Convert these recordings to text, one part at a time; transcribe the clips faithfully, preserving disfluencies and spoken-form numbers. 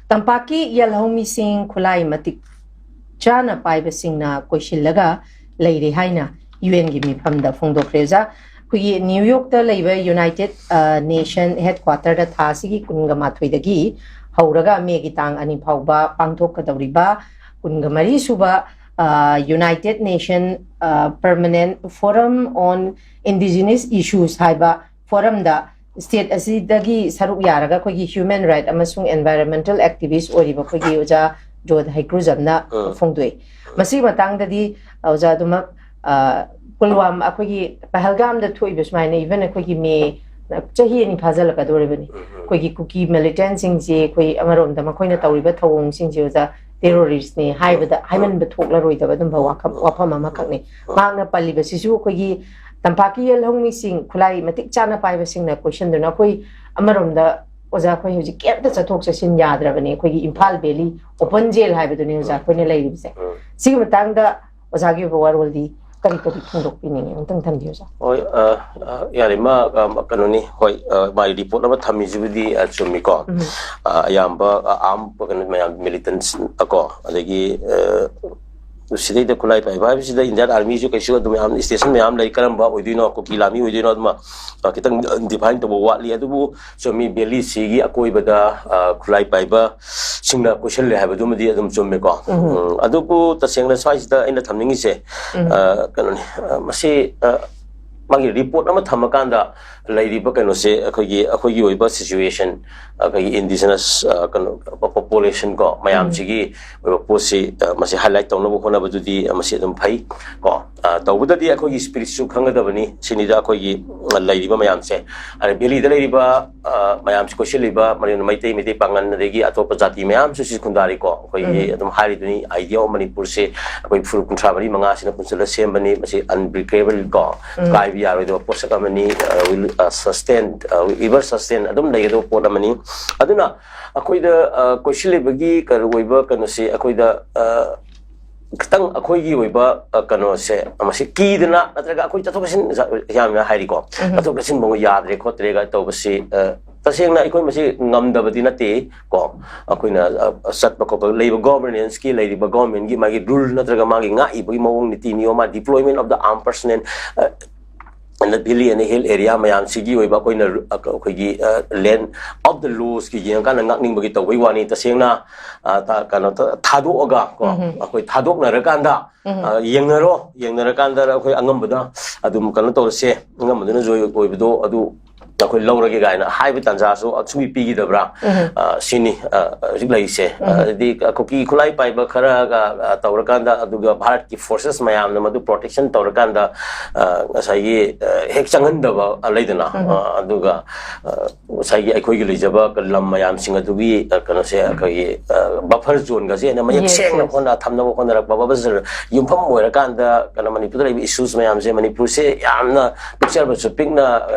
ꯇꯝꯄꯥꯛꯀꯤ ꯌꯦꯜꯍꯧꯃꯤꯁꯤꯡ ꯈꯨꯠꯂꯥꯏ ꯃꯇꯤꯛ ꯆꯥꯅ ꯄꯥꯏꯕꯁꯤꯡꯅ ꯀꯣꯏꯁꯤꯜꯂꯒ ꯂꯩꯔꯦ ꯍꯥꯏꯅ ꯌꯨ ꯑꯦꯟꯒꯤ ꯃꯤꯐꯝꯗ ꯐꯣꯡꯗꯣꯛꯈ꯭ꯔꯦ ꯑꯣꯖꯥ꯫ ꯑꯩꯈꯣꯏꯒꯤ ꯅ꯭ꯌꯨ ꯌꯣꯔꯛꯇ ꯂꯩꯕ ꯌꯨꯅꯥꯏꯇꯦꯠ ꯅꯦꯁꯟ ꯍꯦꯗꯀ꯭ꯋꯥꯇꯔꯗ ꯊꯥ ꯑꯁꯤꯒꯤ ꯀꯨꯟꯒ ꯃꯥꯊꯣꯏꯗꯒꯤ ꯍꯧꯔꯒ ꯃꯦꯒꯤ ꯇꯥꯡ ꯑꯅꯤ ꯐꯥꯎꯕ ꯄꯥꯡꯊꯣꯛꯀꯗꯧꯔꯤꯕ ꯀꯨꯟꯒ ꯃꯔꯤ ꯁꯨꯕ ꯌꯨꯅꯥꯏꯇꯦꯠ ꯅꯦꯁꯟ ꯄꯔꯃꯅꯦꯟ ꯐꯣꯔꯝ ꯑꯣꯟ ꯏꯟꯗꯤꯖꯤꯅꯁ ꯏꯁꯨꯁ ꯍꯥꯏꯕ ꯐꯣꯔꯝꯗ ꯁ꯭ꯇꯦꯠ ꯑꯁꯤꯗꯒꯤ ꯁꯔꯨꯛ ꯌꯥꯔꯒ ꯑꯩꯈꯣꯏꯒꯤ ꯍ꯭ꯌꯨꯃꯦꯟ ꯔꯥꯏꯠ ꯑꯃꯁꯨꯡ ꯑꯦꯟꯚꯥꯏꯔꯣꯟꯃꯦꯟꯇꯦꯜ ꯑꯦꯛꯇꯤꯚꯤꯁ ꯑꯣꯏꯔꯤꯕ ꯑꯩꯈꯣꯏꯒꯤ ꯑꯣꯖꯥ ꯖꯣꯗ ꯍꯩꯀ꯭ꯔꯨꯖꯝꯅ ꯎꯝ꯫ ꯐꯣꯡꯗꯣꯛꯏ꯫ ꯃꯁꯤꯒꯤ ꯃꯇꯥꯡꯗꯗꯤ ꯑꯣꯖꯥ ꯑꯗꯨꯃꯛ, ꯑ, ꯄꯨꯜꯋꯥꯃꯥ ꯑꯩꯈꯣꯏꯒꯤ ꯄꯍꯜꯒꯥꯝꯗ ꯊꯣꯛꯏꯕ ꯁꯨꯃꯥꯏꯅ, even ꯑꯩꯈꯣꯏꯒꯤ ꯃꯦ, ꯆꯍꯤ ꯑꯅꯤ ꯐꯥꯖꯤꯜꯂꯛꯀꯗꯧꯔꯤꯕꯅꯤ꯫ ꯎꯝ꯫ ꯑꯩꯈꯣꯏꯒꯤ ꯀꯨꯀꯤ ꯃꯤꯂꯤꯇꯦꯟꯁꯤꯡꯁꯤ ꯑꯩꯈꯣꯏ ꯑꯃꯔꯣꯝꯗ ꯃꯈꯣꯏꯅ ꯇꯧꯔꯤꯕ ꯊꯧꯑꯣꯡꯁꯤꯡꯁꯤ ꯑꯣꯖꯥ ꯇꯦꯔꯣꯔꯤꯁꯅꯤ ꯍꯥꯏꯕꯗ, ꯎꯝ꯫ ꯍꯥꯏꯃꯟꯕ ꯊꯣꯛꯂꯔꯣꯏꯗꯕ ꯑꯗꯨꯝꯕ ꯋꯥꯈꯜ, ꯎꯝ꯫ ꯋꯥꯐꯝ ꯑꯃꯈꯛꯅꯤ꯫ ꯎꯝ꯫ ꯃꯍꯥꯛꯅ ꯄꯜꯂꯤꯕꯁꯤꯁꯨ ꯑꯩꯈꯣꯏꯒꯤ ꯇꯝꯄꯥꯛꯀꯤ ꯌꯦꯜꯍꯧꯃꯤꯁꯤꯡ ꯈꯨꯠꯂꯥꯏ ꯃꯇꯤꯛ ꯆꯥꯅ ꯄꯥꯏꯕꯁꯤꯡꯅ ꯀꯣꯏꯁꯟꯗꯨꯅ ꯑꯩꯈꯣꯏ ꯑꯃꯔꯣꯝꯗ ꯑꯣꯖꯥ ꯑꯩꯈꯣꯏ ꯍꯧꯖꯤꯛ ꯀꯩꯝꯇ ꯆꯠꯊꯣꯛ ꯆꯠꯁꯤꯟ ꯌꯥꯗ꯭ꯔꯕꯅꯤ꯫ ꯑꯩꯈꯣꯏꯒꯤ ꯏꯝꯐꯥꯜ ꯚꯦꯂꯤ ꯑꯣꯄꯟ ꯖꯦꯜ ꯍꯥꯏꯕꯗꯨꯅꯤ ꯑꯣꯖꯥ ꯎꯝ꯫ ꯑꯩꯈꯣꯏꯅ ꯂꯩꯔꯤꯕꯁꯦ꯫ ꯎꯝ꯫ ꯁꯤꯒꯤ ꯃꯇꯥꯡꯗ ꯑꯣꯖꯥꯒꯤ ꯑꯣꯏꯕ ꯋꯥꯔꯣꯜꯗꯤ ꯀꯔꯤ ꯀꯔꯤ ꯐꯣꯡꯗꯣꯛꯄꯤꯅꯤꯡꯉꯤ? ꯑꯃꯨꯛꯇꯪ ꯊꯝꯕꯤꯌꯨ ꯑꯣꯖꯥ꯫ ꯍꯣꯏ, ꯑ, ꯑ, ꯌꯥꯔꯦ, ꯃꯥ, ꯑ, ꯀꯩꯅꯣꯅꯤ, ꯍꯣꯏ, ꯑ, ꯃꯥꯒꯤ ꯔꯤꯄꯣꯔꯠ ꯑꯃ ꯊꯝꯃꯤꯁꯤꯕꯨꯗꯤ, ꯑ, ꯆꯨꯝꯃꯤꯀꯣ꯫ ꯎꯝ꯫ ꯑ, ꯑꯌꯥꯝꯕ, ꯑ, ꯑꯥꯔꯝ ꯀꯩꯅꯣ ꯃꯌꯥꯝ, ꯃꯤꯂꯤꯇꯦꯟꯁ ꯀꯣ, ꯑꯗꯒꯤ, ꯑ, ꯁꯤꯗꯩꯗ ꯈꯨꯠꯂꯥꯏ ꯄꯥꯏꯕ ꯍꯥꯏꯕꯁꯤꯗ ꯏꯟꯗꯤꯌꯥꯟ ꯑꯥꯔꯃꯤꯁꯨ ꯀꯩꯁꯨ ꯑꯗꯨꯝ ꯌꯥꯝ ꯁ꯭ꯇꯦꯁꯟ ꯃꯌꯥꯝ ꯂꯩ, ꯀꯔꯝꯕ ꯑꯣꯏꯗꯣꯏꯅꯣ, ꯀꯨꯀꯤ ꯂꯥꯟꯃꯤ ꯑꯣꯏꯗꯣꯏꯅꯣ, ꯑꯗꯨꯃ, ꯑ, ꯈꯤꯇꯪ ꯗꯤꯐꯥꯏꯟ ꯇꯧꯕ ꯋꯥꯠꯂꯤ꯫ ꯑꯗꯨꯕꯨ ꯆꯨꯝꯃꯤ, ꯚꯦꯂꯤꯁꯤꯒꯤ ꯑꯀꯣꯏꯕꯗ, ꯑ, ꯈꯨꯠꯂꯥꯏ ꯄꯥꯏꯕꯁꯤꯡꯅ ꯀꯣꯏꯁꯜꯂꯦ ꯍꯥꯏꯕꯗꯨꯃꯗꯤ ꯑꯗꯨꯝ ꯆꯨꯝꯃꯦꯀꯣ꯫ ꯎꯝ꯫ ꯎꯝ, ꯑꯗꯨꯕꯨ ꯇꯁꯦꯡꯅ ꯁ꯭ꯋꯥꯏꯁꯤꯗ ꯑꯩꯅ ꯊꯝꯅꯤꯡꯉꯤꯁꯦ, ꯎꯝ꯫ ꯑ, ꯀꯩꯅꯣꯅꯤ, ꯑ, ꯃꯁꯤ, ꯑ, ꯃꯥꯒꯤ ꯔꯤꯄꯣꯔꯠ ꯑꯃ ꯊꯝꯃꯀꯥꯟꯗ ꯂꯩꯔꯤꯕ ꯀꯩꯅꯣꯁꯦ, ꯑꯩꯈꯣꯏꯒꯤ, ꯑꯩꯈꯣꯏꯒꯤ ꯑꯣꯏꯕ ꯁꯤꯆꯨꯋꯦꯁꯟ, ꯑꯩꯈꯣꯏꯒꯤ ꯏꯟꯗꯤꯖꯤꯅꯁ, ꯑ, ꯀꯩꯅꯣ, ꯄꯣꯄꯨꯂꯦꯁꯟ ꯀꯣ, ꯎꯝ꯫ ꯃꯌꯥꯝꯁꯤꯒꯤ ꯑꯣꯏꯕ ꯄꯣꯠꯁꯤ, ꯑ, ꯃꯁꯤ ꯍꯥꯏꯂꯥꯏꯠ ꯇꯧꯅꯕ ꯍꯣꯠꯅꯕꯗꯨꯗꯤ, ꯑ, ꯃꯁꯤ ꯑꯗꯨꯝ ꯐꯩ ꯀꯣ꯫ ꯑ, ꯇꯧꯕꯗꯗꯤ ꯑꯩꯈꯣꯏꯒꯤ ꯁ꯭ꯄꯤꯔꯤꯠꯁꯨ ꯈꯪꯒꯗꯕꯅꯤ꯫ ꯁꯤꯅꯤꯗ ꯑꯩꯈꯣꯏꯒꯤ, ꯑ, ꯂꯩꯔꯤꯕ ꯃꯌꯥꯝꯁꯦ, ꯑꯗ ꯚꯦꯂꯤꯗ ꯂꯩꯔꯤꯕ, ꯑ, ꯃꯌꯥꯝꯁꯤ ꯀꯣꯏꯁꯤꯜꯂꯤꯕ, ꯃꯔꯨ ꯑꯣꯏꯅ ꯃꯩꯇꯩ, ꯃꯩꯇꯩ ꯄꯥꯉꯜ, ꯑꯗꯒꯤ ꯑꯇꯣꯞꯄ ꯖꯥꯇꯤ ꯃꯌꯥꯝꯁꯨ ꯁꯤ ꯈꯨꯟꯗꯥꯔꯤꯀꯣ꯫ ꯑꯩꯈꯣꯏꯒꯤ ꯎꯝ꯫ ꯑꯗꯨꯝ ꯍꯥꯏꯔꯤꯗꯨꯅꯤ, ꯑꯥꯏꯗꯤꯌꯥ ꯑꯣꯐ ꯃꯅꯤꯄꯨꯔꯁꯦ ꯑꯩꯈꯣꯏ ꯐꯨꯔꯨꯞ ꯀꯨꯟꯊ꯭ꯔꯥ ꯃꯔꯤ ꯃꯉꯥꯁꯤꯅ ꯄꯨꯟꯁꯤꯜꯂ ꯁꯦꯝꯕꯅꯤ꯫ ꯃꯁꯤ ꯑꯟꯕ꯭ꯔꯦꯀꯦꯕꯜ ꯀꯣ, ꯎꯝ꯫ ꯀꯥꯏꯕ ꯌꯥꯔꯣꯏꯗꯕ ꯄꯣꯠꯁꯛ ꯑꯃꯅꯤ꯫ ꯑ, will, ꯑ, sustain, ꯑ, ever sustain ꯑꯗꯨꯝ ꯂꯩꯒꯗꯕ ꯄꯣꯠ ꯑꯃꯅꯤ꯫ ꯑꯗꯨꯅ ꯑꯩꯈꯣꯏꯗ, ꯑ, ꯀꯣꯏꯁꯤꯜꯂꯤꯕꯒꯤ ꯀꯩꯅꯣ ꯑꯣꯏꯕ ꯀꯩꯅꯣꯁꯤ ꯑꯩꯈꯣꯏꯗ, ꯑ, ꯈꯤꯇꯪ ꯑꯩꯈꯣꯏꯒꯤ ꯑꯣꯏꯕ, ꯑ, ꯀꯩꯅꯣꯁꯦ, ꯃꯁꯤ ꯀꯤꯗꯅ ꯅꯠꯇ꯭ꯔꯒ ꯑꯩꯈꯣꯏ ꯆꯠꯊꯣꯛ ꯆꯠꯁꯤꯟ, ꯌꯥꯝꯅ ꯍꯥꯏꯔꯤꯀꯣ, ꯆꯠꯊꯣꯛ ꯆꯠꯁꯤꯟ ꯐꯥꯎ ꯌꯥꯗ꯭ꯔꯦ ꯈꯣꯠꯇ꯭ꯔꯦꯒ ꯇꯧꯕꯁꯤ, ꯑ, ꯇꯁꯦꯡꯅ ꯑꯩꯈꯣꯏ ꯃꯁꯤ ꯉꯝꯗꯕꯗꯤ ꯅꯠꯇꯦ ꯀꯣ꯫ ꯑꯩꯈꯣꯏꯅ, ꯑ, ꯆꯠꯄ ꯈꯣꯠꯄ ꯂꯩꯕ, ꯒꯣꯚꯔꯅꯦꯟꯁꯀꯤ ꯂꯩꯔꯤꯕ, ꯒꯣꯚꯔꯟꯃꯦꯟꯒꯤ ꯃꯥꯒꯤ ꯔꯨꯜ ꯅꯠꯇ꯭ꯔꯒ ꯃꯥꯒꯤ ꯉꯥꯛꯏꯕꯒꯤ ꯃꯑꯣꯡ ꯅꯤꯇꯤ ꯅꯤꯌꯣꯝ, ꯃꯥ deployment of the armed personnel, ꯑ, and the valley and the hill area ꯃꯌꯥꯝꯁꯤꯒꯤ ꯑꯣꯏꯕ ꯑꯩꯈꯣꯏꯅ, ꯑ, ꯑꯩꯈꯣꯏꯒꯤ, ꯑ, land of the lawꯁꯀꯤ ꯌꯦꯡꯉꯀꯥꯟꯗ ꯉꯥꯛꯅꯤꯡꯕꯒꯤ ꯇꯧꯕꯒꯤ ꯋꯥꯅꯤ꯫ ꯇꯁꯦꯡꯅ, ꯑ, ꯊ-, ꯀꯩꯅꯣ ꯇ-, ꯊꯥꯗꯣꯛꯑꯒ ꯀꯣ, ꯑꯩꯈꯣꯏ ꯊꯥꯗꯣꯛꯅꯔꯀꯥꯟꯗ, ꯑ, ꯌꯦꯡꯅꯔꯣ, ꯌꯦꯡꯅꯔꯀꯥꯟꯗ ꯑꯩꯈꯣꯏ ꯑꯉꯝꯕꯗ ꯑꯗꯨꯝ ꯀꯩꯅꯣ ꯇꯧꯔꯁꯦ, ꯑꯉꯝꯕꯗꯨꯅ ꯖꯣꯏ ꯑꯣꯏꯕꯗꯣ ꯑꯗꯨ ꯑꯩꯈꯣꯏ ꯂꯧꯔꯒꯦ ꯀꯥꯏꯅ ꯍꯥꯏꯕ ꯇꯥꯟꯖꯥꯁꯨ ꯁꯨꯡꯄꯤ ꯄꯤꯈꯤꯗꯕ꯭ꯔꯥ? ꯑ, ꯁꯤꯅꯤ, ꯑ, ꯍꯧꯖꯤꯛ ꯂꯩꯔꯤꯁꯦ꯫ ꯑ, ꯑꯗꯩ ꯀꯨꯀꯤ ꯈꯨꯠꯂꯥꯏ ꯄꯥꯏꯕ ꯈꯔꯒ, ꯑ, ꯇꯧꯔꯀꯥꯟꯗ, ꯑꯗꯨꯒ ꯚꯥꯔꯠꯀꯤ ꯐꯣꯔꯁꯦꯁ ꯃꯌꯥꯝꯅ ꯃꯗꯨ ꯄ꯭ꯔꯣꯇꯦꯛꯁꯟ ꯇꯧꯔꯀꯥꯟꯗ, ꯑ, ꯉꯁꯥꯏꯒꯤ, ꯑ, ꯍꯦꯛ ꯆꯪꯍꯟꯗꯕ, ꯑ, ꯂꯩꯗꯅ, ꯑ, ꯑꯗꯨꯒ, ꯑ, ꯉꯁꯥꯏꯒꯤ ꯑꯩꯈꯣꯏꯒꯤ ꯂꯩꯖꯕ ꯂꯝ ꯃꯌꯥꯝꯁꯤꯡ ꯑꯗꯨꯒꯤ, ꯑ, ꯀꯩꯅꯣꯁꯦ, ꯑꯩꯈꯣꯏꯒꯤ, ꯑ, ꯕꯐꯔ ꯖꯣꯟꯒꯁꯦ ꯍꯦꯟꯅ ꯃꯌꯦꯛ ꯁꯦꯡꯅ ꯈꯣꯠꯅ ꯊꯝꯅꯕ ꯍꯣꯠꯅꯔꯛꯄ, ꯕꯐꯔ ꯖꯣꯟ ꯌꯨꯝꯐꯝ ꯑꯣꯏꯔꯀꯥꯟꯗ, ꯀꯩꯅꯣ, ꯃꯅꯤꯄꯨꯔꯗ ꯂꯩꯕ ꯏꯁꯨꯁ ꯃꯌꯥꯝꯁꯦ, ꯃꯅꯤꯄꯨꯔꯁꯦ ꯌꯥꯝꯅ ꯄꯤꯛꯆꯔꯕꯁꯨ ꯄꯤꯛꯅ,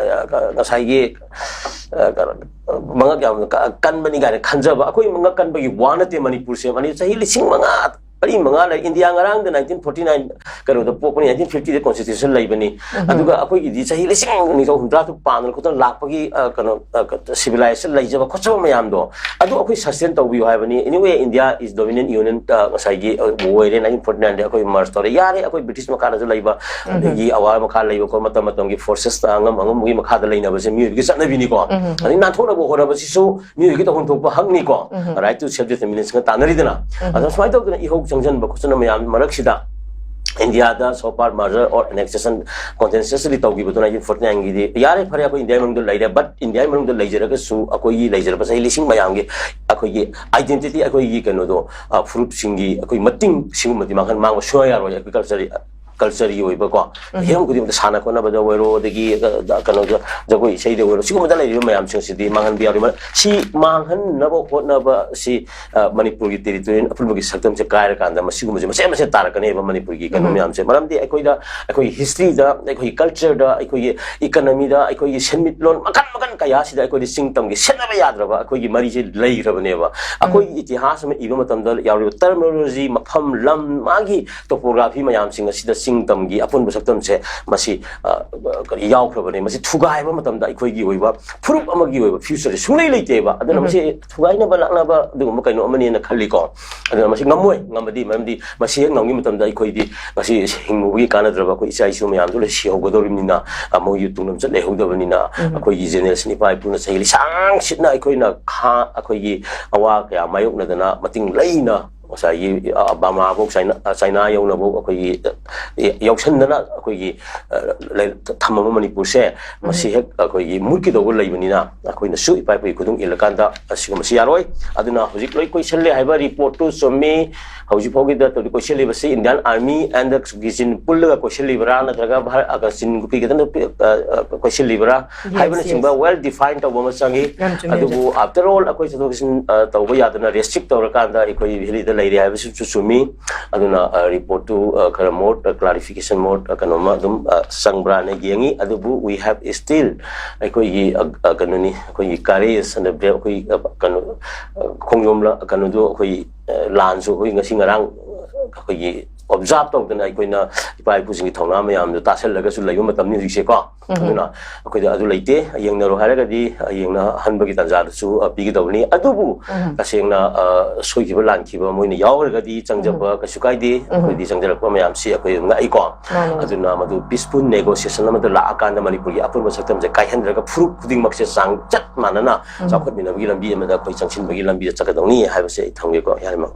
ꯑ, ꯉꯁꯥꯏꯒꯤ, ꯑ, ꯀꯩꯅꯣ, ꯃꯉꯛ ꯌꯥꯝꯅ ꯀ-, ꯀꯟꯕꯅꯤ ꯀꯥꯏꯅ ꯈꯟꯖꯕ, ꯑꯩꯈꯣꯏ ꯃꯉꯛ ꯀꯟꯕꯒꯤ ꯋꯥ ꯅꯠꯇꯦ꯫ ꯃꯅꯤꯄꯨꯔꯁꯦ, ꯃꯅꯤ-, ꯆꯍꯤ ꯂꯤꯁꯤꯡ ꯃꯉꯥ, ꯃꯔꯤ ꯃꯉꯥ ꯂꯩ꯫ ꯏꯟꯗꯤꯌꯥ ꯉꯔꯥꯡꯗ nineteen forty nine ꯀꯩꯅꯣꯗ ꯄꯣꯛꯄꯅꯤ, nineteen fifty ꯗ constitution ꯂꯩꯕꯅꯤ꯫ ꯑꯗꯨꯒ ꯑꯩꯈꯣꯏꯒꯤꯗꯤ ꯆꯍꯤ ꯂꯤꯁꯤꯡ ꯅꯤꯊꯧ ꯍꯨꯝꯗ꯭ꯔꯥ ꯇꯔꯨꯛ ꯄꯥꯟꯗꯅ ꯈꯣꯠꯇꯅ ꯂꯥꯛꯄꯒꯤ, ꯑ, ꯀꯩꯅꯣ, ꯑ, ꯀ-, civilization ꯂꯩꯖꯕ ꯈꯣꯠꯆꯕ ꯃꯌꯥꯝꯗꯣ, ꯑꯗꯨ ꯑꯩꯈꯣꯏ sustain ꯇꯧꯕꯤꯌꯨ ꯍꯥꯏꯕꯅꯤ꯫ Anyway, India is dominant union, ꯑ, ꯉꯁꯥꯏꯒꯤ, ꯑ, ꯑꯣꯏꯔꯦ꯫ nineteen forty nine ꯗ ꯑꯩꯈꯣꯏ merge ꯇꯧꯔꯦ꯫ ꯌꯥꯔꯦ, ꯑꯩꯈꯣꯏ ꯕ꯭ꯔꯤꯇꯤꯁ ꯃꯈꯥꯗꯁꯨ ꯂꯩꯕ, ꯑꯗꯒꯤ ꯑꯋꯥ ꯃꯈꯥ ꯂꯩꯕ ꯈꯣꯠꯄ, ꯃꯇꯝ ꯃꯇꯝꯒꯤ ꯐꯣꯔꯁꯦꯁꯇ ꯑꯉꯝ ꯑꯉꯝꯕꯒꯤ ꯃꯈꯥꯗ ꯂꯩꯅꯕꯁꯦ ꯃꯤꯑꯣꯏꯕꯒꯤ ꯆꯠꯅꯕꯤꯅꯤꯀꯣ꯫ ꯑꯗꯩ ꯅꯥꯟꯊꯣꯛꯅꯕ ꯍꯣꯠꯅꯕꯁꯤꯁꯨ ꯃꯤꯑꯣꯏꯕꯒꯤ ꯇꯧꯐꯝ ꯊꯣꯛꯄ ꯍꯛꯅꯤꯀꯣ꯫ Right to self determination ꯇꯥꯟꯅꯔꯤꯗꯅ꯫ ꯑꯗꯣ ꯁꯨꯃꯥꯏꯅ ꯇꯧꯗꯅ ꯏꯍꯧ ꯆꯪꯁꯤꯟꯕ ꯈꯣꯠꯆꯟꯕ ꯃꯌꯥꯝ ꯃꯔꯛꯁꯤꯗ ꯏꯟꯗꯤꯌꯥꯗ so far merger or annexation contestedly ꯇꯧꯈꯤꯕꯗꯨ nineteen forty nine ꯒꯤꯗꯤ ꯌꯥꯔꯦ, ꯐꯔꯦ, ꯑꯩꯈꯣꯏ ꯏꯟꯗꯤꯌꯥꯒꯤ ꯃꯅꯨꯡꯗ ꯂꯩꯔꯦ, but ꯏꯟꯗꯤꯌꯥꯒꯤ ꯃꯅꯨꯡꯗ ꯂꯩꯖꯔꯒꯁꯨ ꯑꯩꯈꯣꯏꯒꯤ ꯂꯩꯖꯔꯕ ꯆꯍꯤ ꯂꯤꯁꯤꯡ ꯃꯌꯥꯝꯒꯤ ꯑꯩꯈꯣꯏꯒꯤ identity, ꯑꯩꯈꯣꯏꯒꯤ ꯀꯩꯅꯣꯗꯣ, ꯑ, ꯐꯨꯔꯨꯞꯁꯤꯡꯒꯤ ꯑꯩꯈꯣꯏ ꯃꯇꯤꯡ ꯁꯤꯒꯨꯝꯕꯗꯤ ꯃꯥꯡꯍꯟ-, ꯃꯥꯡꯕ ꯁꯨꯡꯌꯥ ꯌꯥꯔꯣꯏ꯫ Agriculture ꯀꯜꯆꯔꯒꯤ ꯑꯣꯏꯕꯀꯣ, ꯍꯤꯔꯝ ꯈꯨꯗꯤꯡꯃꯛꯇ, ꯁꯥꯟꯅ ꯈꯣꯠꯅꯕꯗ ꯑꯣꯏꯔꯣ, ꯑꯗꯒꯤ, ꯑ, ꯀꯩꯅꯣꯗ, ꯖꯒꯣꯏ ꯏꯁꯩꯗ ꯑꯣꯏꯔꯣ, ꯁꯤꯒꯨꯝꯕꯗ ꯂꯩꯔꯤꯕ ꯃꯌꯥꯝꯁꯤꯡꯁꯤꯗꯤ ꯃꯥꯡꯍꯟꯕ ꯌꯥꯔꯣꯏ꯫ ꯃꯔꯝ ꯁꯤ ꯃꯥꯡꯍꯟꯅꯕ ꯍꯣꯠꯅꯕ ꯑꯁꯤ, ꯑ, ꯃꯅꯤꯄꯨꯔꯒꯤ ꯇꯦꯔꯤꯇꯣꯔꯤꯌꯦꯜ ꯑꯄꯨꯟꯕꯒꯤ ꯁꯛꯇꯝꯁꯦ ꯀꯥꯏꯔꯀꯥꯟꯗ ꯃꯁꯤꯒꯨꯝꯕꯁꯦ ꯃꯆꯦꯠ ꯃꯆꯦꯠ ꯇꯥꯔꯛꯀꯅꯦꯕ, ꯃꯅꯤꯄꯨꯔꯒꯤ ꯀꯩꯅꯣ ꯃꯌꯥꯝꯁꯦ꯫ ꯃꯔꯝꯗꯤ ꯑꯩꯈꯣꯏꯗ, ꯑꯩꯈꯣꯏꯒꯤ ꯍꯤꯁꯇ꯭ꯔꯤꯗ, ꯑꯩꯈꯣꯏꯒꯤ ꯀꯜꯆꯔꯗ, ꯑꯩꯈꯣꯏꯒꯤ ꯏꯀꯅꯃꯤꯗ, ꯑꯩꯈꯣꯏꯒꯤ ꯁꯦꯟꯃꯤꯠꯂꯣꯟ ꯃꯈꯜ ꯃꯈꯜ ꯀꯌꯥꯁꯤꯗ ꯑꯩꯈꯣꯏꯗꯤ ꯆꯤꯡ ꯇꯝꯒꯤ ꯁꯦꯠꯅꯕ ꯌꯥꯗ꯭ꯔꯕ ꯑꯩꯈꯣꯏꯒꯤ ꯃꯔꯤꯁꯦ ꯂꯩꯈ꯭ꯔꯕꯅꯦꯕ꯫ ꯑꯩꯈꯣꯏꯒꯤ ꯏꯇꯤꯍꯥꯁ ꯑꯃ ꯏꯕ ꯃꯇꯝꯗ ꯌꯥꯎꯔꯤꯕ ꯇꯔꯃꯤꯅꯣꯂꯣꯖꯤ, ꯃꯐꯝ, ꯂꯝ, ꯃꯥꯒꯤ ꯇꯣꯄꯣꯒ꯭ꯔꯥꯐꯤ ꯃꯌꯥꯝꯁꯤꯡ ꯑꯁꯤꯗ ꯆꯤꯡ ꯇꯝꯒꯤ ꯑꯄꯨꯟꯕ ꯁꯛꯇꯝꯁꯦ ꯃꯁꯤ, ꯑ, ꯀꯔꯤ ꯌꯥꯎꯈ꯭ꯔꯕꯅꯦ꯫ ꯃꯁꯤ ꯊꯨꯒꯥꯏꯕ ꯃꯇꯝꯗ ꯑꯩꯈꯣꯏꯒꯤ ꯑꯣꯏꯕ ꯐꯨꯔꯨꯞ ꯑꯃꯒꯤ ꯑꯣꯏꯕ ꯐ꯭ꯌꯨꯆꯔꯁꯦ ꯁꯨꯡꯂꯩ ꯂꯩꯇꯦꯕ꯫ ꯑꯗꯨꯅ ꯃꯁꯤ ꯊꯨꯒꯥꯏꯅꯕ ꯂꯥꯛꯅꯕ ꯑꯗꯨꯒꯨꯝꯕ ꯀꯩꯅꯣ ꯑꯃꯅꯦꯅ ꯈꯜꯂꯤꯀꯣ꯫ ꯑꯗꯨꯅ ꯃꯁꯤ ꯉꯝꯃꯣꯏ, ꯉꯝꯕꯗꯤ, ꯃꯔꯝꯗꯤ ꯃꯁꯤ ꯍꯦꯛ ꯉꯝꯈꯤ ꯃꯇꯝꯗ ꯑꯩꯈꯣꯏꯗꯤ ꯉꯁꯤ ꯍꯤꯡꯕꯒꯤ ꯀꯥꯟꯅꯗ꯭ꯔꯕ ꯑꯩꯈꯣꯏ ꯏꯆꯥ ꯏꯁꯨ ꯃꯌꯥꯝꯗꯣ ꯂꯣꯏ ꯁꯤꯍꯧꯒꯗꯧꯔꯤꯕꯅꯤꯅ, ꯑ, ꯃꯣꯏꯒꯤ ꯇꯨꯡꯂꯝꯆꯠ ꯂꯩꯍꯧꯗꯕꯅꯤꯅ, ꯑꯩꯈꯣꯏꯒꯤ ꯖꯦꯅꯦꯔꯦꯁꯟ ꯏꯄꯥ ꯏꯄꯨꯅ ꯆꯍꯤ ꯂꯤꯁꯥꯡ ꯁꯤꯠꯅ ꯑꯩꯈꯣꯏꯅ ꯈꯥ-, ꯑꯩꯈꯣꯏꯒꯤ ꯑꯋꯥ ꯀꯌꯥ ꯃꯥꯌꯣꯛꯅꯗꯅ ꯃꯇꯤꯡ ꯂꯩꯅ ꯉꯁꯥꯏꯒꯤ, ꯑ, ꯕꯔꯃꯥꯐꯧ ꯆꯥꯏꯅꯥ, ꯑ, ꯆꯥꯏꯅꯥ ꯌꯧꯅꯐꯧ ꯑꯩꯈꯣꯏꯒꯤ, ꯑ, ꯌꯧꯁꯟꯗꯅ ꯑꯩꯈꯣꯏꯒꯤ, ꯑ, ꯂꯩ-, ꯊꯝꯃꯕ ꯃꯅꯤꯄꯨꯔꯁꯦ, ꯃꯁꯤ ꯍꯦꯛ ꯑꯩꯈꯣꯏꯒꯤ ꯃꯨꯠꯀꯗꯧꯕ ꯂꯩꯕꯅꯤꯅ ꯑꯩꯈꯣꯏꯅꯁꯨ ꯏꯄꯥ ꯏꯄꯨꯒꯤ ꯈꯨꯗꯨꯡ ꯏꯜꯂꯀꯥꯟꯗ ꯑꯁꯤꯒꯨꯝꯕꯁꯤ ꯌꯥꯔꯣꯏ꯫ ꯑꯗꯨꯅ ꯍꯧꯖꯤꯛ ꯂꯣꯏ ꯀꯣꯏꯁꯜꯂꯦ ꯍꯥꯏꯕ ꯔꯤꯄꯣꯔꯠꯇꯨ ꯆꯨꯝꯃꯤ꯫ ꯍꯧꯖꯤꯛ ꯐꯥꯎꯒꯤꯗ ꯇꯧꯔꯤ ꯀꯣꯏꯁꯜꯂꯤꯕꯁꯤ ꯏꯟꯗꯤꯌꯥꯟ ꯑꯥꯔꯃꯤ and ꯆꯤꯟ ꯄꯨꯜꯂꯒ ꯀꯣꯏꯁꯜꯂꯤꯕ꯭ꯔꯥ, ꯅꯠꯇ꯭ꯔꯒ ꯚꯥꯔꯠ, ꯑ, ꯆꯤꯟ ꯅꯨꯄꯤ ꯈꯛꯇꯅ, ꯑ, ꯑ, ꯀꯣꯏꯁꯜꯂꯤꯕ꯭ꯔꯥ ꯍꯥꯏꯕꯅꯆꯤꯡꯕ ꯌꯥꯝ ꯗꯤꯐꯥꯏꯟ ꯇꯧꯕ ꯑꯃ ꯆꯪꯉꯤ꯫ ꯌꯥꯝ ꯆꯨꯝꯃꯤ, ꯑꯗꯨꯕꯨ ꯑꯣꯖꯥ꯫ ꯑꯥꯐꯇꯔ ꯑꯣꯜ ꯑꯩꯈꯣꯏ ꯆꯠꯊꯣꯛ ꯆꯠꯁꯤꯟ, ꯑ, ꯇꯧꯕ ꯌꯥꯗꯅ ꯔꯦꯁꯇ꯭ꯔꯤꯛ ꯇꯧꯔꯀꯥꯟꯗ ꯑꯩꯈꯣꯏ ꯚꯦꯂꯤꯗ ꯂꯩꯔꯦ ꯍꯥꯏꯕꯁꯤꯁꯨ ꯆꯨꯝꯃꯤ꯫ ꯑꯗꯨꯅ, ꯑ, ꯔꯤꯄꯣꯔꯠꯇꯨ, ꯑ, ꯈꯔ ꯃꯣꯔ, ꯑ, ꯀ꯭ꯂꯥꯔꯤꯐꯤꯀꯦꯁꯟ ꯃꯣꯔ, ꯑ, ꯀꯩꯅꯣꯝꯃ ꯑꯗꯨꯝ, ꯑ, ꯆꯪꯕ꯭ꯔꯥꯅ ꯌꯦꯡꯉꯤ꯫ ꯑꯗꯨꯕꯨ we have still ꯑꯩꯈꯣꯏꯒꯤ, ꯑ, ꯑ, ꯀꯩꯅꯣꯅꯤ, ꯑꯩꯈꯣꯏꯒꯤ ꯀꯔꯦꯖ ꯑꯅ ꯕ꯭ꯔꯦ-, ꯑꯩꯈꯣꯏ, ꯑ, ꯀꯩꯅꯣ, ꯑ, ꯈꯣꯡꯖꯣꯝꯂ-, ꯀꯩꯅꯣꯗꯣ ꯑꯩꯈꯣꯏ, ꯑ, ꯂꯥꯟꯁꯨ ꯑꯩꯈꯣꯏ ꯉꯁꯤ ꯉꯔꯥꯡ, ꯑ, ꯑꯩꯈꯣꯏꯒꯤ ꯑꯣꯕꯖꯥꯔꯕ ꯇꯧꯗꯅ ꯑꯩꯈꯣꯏꯅ ꯏꯄꯥ ꯏꯄꯨꯁꯤꯡꯒꯤ ꯊꯧꯅꯥ ꯃꯌꯥꯝꯗꯣ ꯇꯥꯁꯜꯂꯒꯁꯨ ꯂꯩꯕ ꯃꯇꯝꯅꯤ ꯍꯧꯖꯤꯛꯁꯦꯀꯣ꯫ ꯑꯗꯨꯅ ꯑꯩꯈꯣꯏꯗ ꯑꯗꯨ ꯂꯩꯇꯦ, ꯌꯦꯡꯅꯔꯣ ꯍꯥꯏꯔꯒꯗꯤ, ꯑ, ꯌꯦꯡꯅꯍꯟꯕꯒꯤ ꯇꯥꯟꯖꯥꯗꯨꯁꯨ, ꯑ, ꯄꯤꯒꯗꯧꯕꯅꯤ꯫ ꯑꯗꯨꯕꯨ ꯇꯁꯦꯡꯅ, ꯑ, ꯁꯣꯏꯈꯤꯕ ꯂꯥꯟꯈꯤꯕ ꯃꯣꯏꯅ ꯌꯥꯎꯔꯒꯗꯤ ꯆꯪꯖꯕ ꯀꯩꯁꯨ ꯀꯥꯏꯗꯦ꯫ ꯑꯩꯈꯣꯏꯗꯤ ꯆꯪꯖꯔꯛꯄ ꯃꯌꯥꯝꯁꯤ ꯑꯩꯈꯣꯏ ꯑꯗꯨꯝ ꯉꯛꯏꯀꯣ꯫ ꯃꯥꯅꯦ꯫ ꯑꯗꯨꯅ ꯃꯗꯨ ꯄꯤꯁꯐꯨꯜ ꯅꯦꯒꯣꯁꯤꯌꯦꯁꯟ ꯑꯃꯗ ꯂꯥꯛꯑꯀꯥꯟꯗ ꯃꯅꯤꯄꯨꯔꯒꯤ ꯑꯄꯨꯟꯕ ꯁꯛꯇꯝꯁꯦ ꯀꯥꯏꯍꯟꯗ꯭ꯔꯒ ꯐꯨꯔꯨꯞ ꯈꯨꯗꯤꯡꯃꯛꯁꯦ ꯆꯥꯡ ꯆꯞ ꯃꯥꯟꯅꯅ ꯆꯥꯎꯈꯠꯃꯤꯟꯅꯕꯒꯤ ꯂꯝꯕꯤ ꯑꯃꯗ ꯑꯩꯈꯣꯏ ꯆꯪꯁꯤꯟꯕꯒꯤ ꯂꯝꯕꯤꯗ ꯆꯠꯀꯗꯧꯅꯤ ꯍꯥꯏꯕꯁꯦ ꯑꯩ ꯊꯝꯒꯦꯀꯣ, ꯌꯥꯔꯤꯃꯛ꯫